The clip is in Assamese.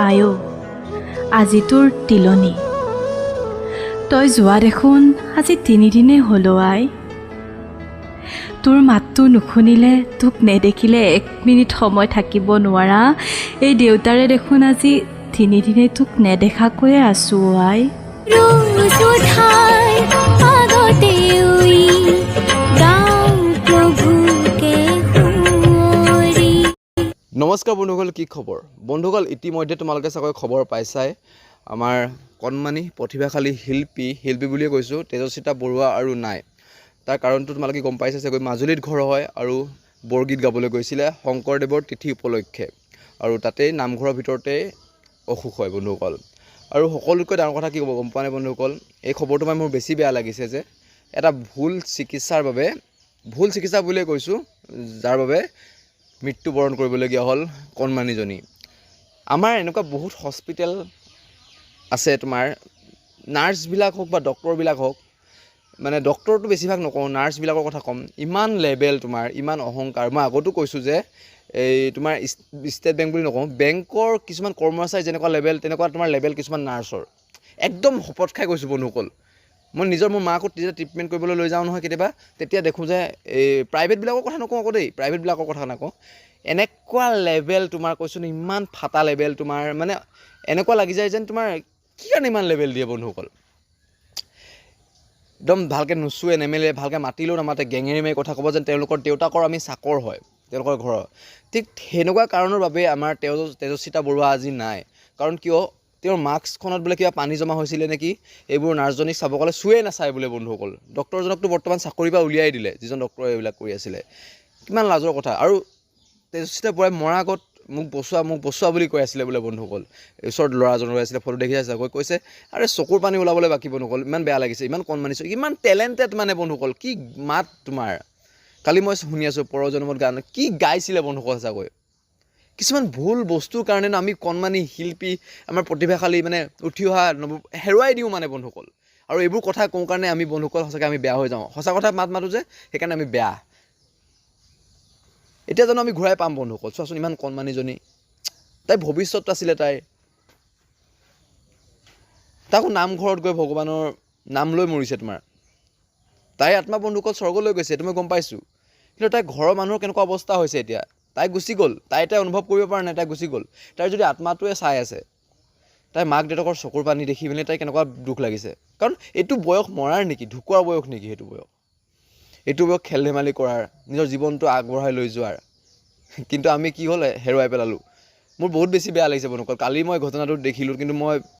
আই অ, আজি তোৰ তিলনি। তই যোৱা দেখোন আজি তিনিদিনেই হ'ল অ' আই। তোৰ মাতটো নুশুনিলে, তোক নেদেখিলে এক মিনিট সময় থাকিব নোৱাৰা এই দেউতাৰে দেখোন আজি তিনিদিনেই তোক নেদেখাকৈয়ে আছোঁ অ' আই। ৰোজ উঠাই আগতে উই গাওঁ প্ৰভুকে সুঁৱৰি। নমস্কাৰ বন্ধুসকল, কি খবৰ বন্ধুসকল? ইতিমধ্যে তোমালোকে চাগৈ খবৰ পাইছাই, আমাৰ কণমানি প্ৰতিভাশালী শিল্পী, শিল্পী বুলিয়ে কৈছোঁ, তেজস্বিতা বৰুৱা আৰু নাই। তাৰ কাৰণটো তোমালোকে গম পাইছা চাগৈ। মাজুলীত ঘৰ হয় আৰু বৰগীত গাবলৈ গৈছিলে শংকৰদেৱৰ তিথি উপলক্ষে আৰু তাতেই নামঘৰৰ ভিতৰতে অসুখ হয় বন্ধুসকল। আৰু সকলোতকৈ ডাঙৰ কথা কি ক'ব গম পোৱা নাই বন্ধুসকল? এই খবৰটো মানে মোৰ বেছি বেয়া লাগিছে যে এটা ভুল চিকিৎসাৰ বাবে, ভুল চিকিৎসা বুলিয়ে কৈছোঁ, যাৰ বাবে মৃত্যুবৰণ কৰিবলগীয়া হ'ল কণমানিজনী। আমাৰ এনেকুৱা বহুত হস্পিটেল আছে, তোমাৰ নাৰ্ছবিলাক হওক বা ডক্টৰবিলাক হওক, মানে ডক্টৰটো বেছিভাগ নকওঁ, নাৰ্ছবিলাকৰ কথা ক'ম। ইমান লেবেল তোমাৰ, ইমান অহংকাৰ। মই আগতো কৈছোঁ যে এই তোমাৰ ষ্টেট বেংক বুলি নকওঁ, বেংকৰ কিছুমান কৰ্মচাৰী যেনেকুৱা লেবেল, তেনেকুৱা তোমাৰ লেবেল কিছুমান নাৰ্ছৰ। একদম শপত খাই কৈছোঁ বন্ধুসকল, মই নিজৰ মোৰ মাকো তেতিয়া ট্ৰিটমেণ্ট কৰিবলৈ লৈ যাওঁ নহয় কেতিয়াবা, তেতিয়া দেখোঁ যে এই প্ৰাইভেটবিলাকৰ কথা নকওঁ আকৌ দেই, প্ৰাইভেটবিলাকৰ কথা নকওঁ, এনেকুৱা লেবেল তোমাৰ, কৈছোঁ ন, ইমান ফাটা লেবেল তোমাৰ, মানে এনেকুৱা লাগি যায় যেন তোমাৰ কি কাৰণে ইমান লেবেল দিয়ে বন্ধুসকল। একদম ভালকৈ নুচুৱে নেমেলে, ভালকৈ মাতিলেও নামাতে, গেঙেৰি মাৰি কথা ক'ব, যেন তেওঁলোকৰ দেউতাকৰ আমি চাকৰ হয় তেওঁলোকৰ ঘৰৰ। ঠিক সেনেকুৱা কাৰণৰ বাবে আমাৰ তেজস্বিতা বৰুৱা আজি নাই। কাৰণ কিয়? তেওঁৰ মাস্কখনত বোলে কিবা পানী জমা হৈছিলে নেকি, এইবোৰ নাৰ্ছজনীক চাব গ'লে চুৱে নাচায় বোলে বন্ধুসকল। ডক্টৰজনকতো বৰ্তমান চাকৰিৰ পৰা উলিয়াই দিলে, যিজন ডক্টৰে এইবিলাক কৰি আছিলে। কিমান লাজৰ কথা! আৰু তেজস্বিতা বৰুৱাই মৰাৰ আগত "মোক বচোৱা, মোক বচোৱা" বুলি কৈ আছিলে বোলে বন্ধুসকল। ওচৰত ল'ৰাজন ৰৈ আছিলে, ফটো দেখি আছে চাগৈ। কৈছে, আৰে চকুৰ পানী ওলাবলৈ বাকী বন্ধুসকল, ইমান বেয়া লাগিছে। ইমান কণমানি, ইমান টেলেণ্টেড মানে বন্ধুসকল, কি মাত তোমাৰ! কালি মই শুনি আছোঁ পৰজন্মত গান কি গাইছিলে বন্ধুসকল। সঁচাকৈ কিছুমান ভুল বস্তুৰ কাৰণে ন আমি কণমানি শিল্পী, আমাৰ প্ৰতিভাশালী মানে উঠি অহা নৱ হেৰুৱাই দিওঁ মানে বন্ধুসকল। আৰু এইবোৰ কথা কওঁ কাৰণে আমি বন্ধুসকল সঁচাকৈ আমি বেয়া হৈ যাওঁ। সঁচা কথা মাত মাতোঁ যে, সেইকাৰণে আমি বেয়া। এতিয়া জানো আমি ঘূৰাই পাম বন্ধুসকল? চোৱাচোন, ইমান কণমানিজনী, তাইৰ ভৱিষ্যত আছিলে তাইৰ। তাকো নামঘৰত গৈ ভগৱানৰ নাম লৈ মৰিছে তোমাৰ। তাইৰ আত্মা বন্ধুসকল স্বৰ্গলৈ গৈছে, এইটো মই গম পাইছোঁ। কিন্তু তাইৰ ঘৰৰ মানুহৰ কেনেকুৱা অৱস্থা হৈছে এতিয়া? তাই গুচি গ'ল, তাই এতিয়া অনুভৱ কৰিব পৰা নাই। তাই গুচি গ'ল, তাইৰ যদি আত্মাটোৱে চাই আছে, তাই মাক দেউতাকৰ চকুৰ পানী দেখি পিনে তাই কেনেকুৱা দুখ লাগিছে। কাৰণ এইটো বয়স মৰাৰ নেকি? ঢুকোৱাৰ বয়স নেকি সেইটো বয়স? এইটো বয়স খেল ধেমালি কৰাৰ, নিজৰ জীৱনটো আগবঢ়াই লৈ যোৱাৰ। কিন্তু আমি কি হ'ল, হেৰুৱাই পেলালোঁ। মোৰ বহুত বেছি বেয়া লাগিছে বন্ধুসকল। কালি মই ঘটনাটো দেখিলোঁ, কিন্তু মই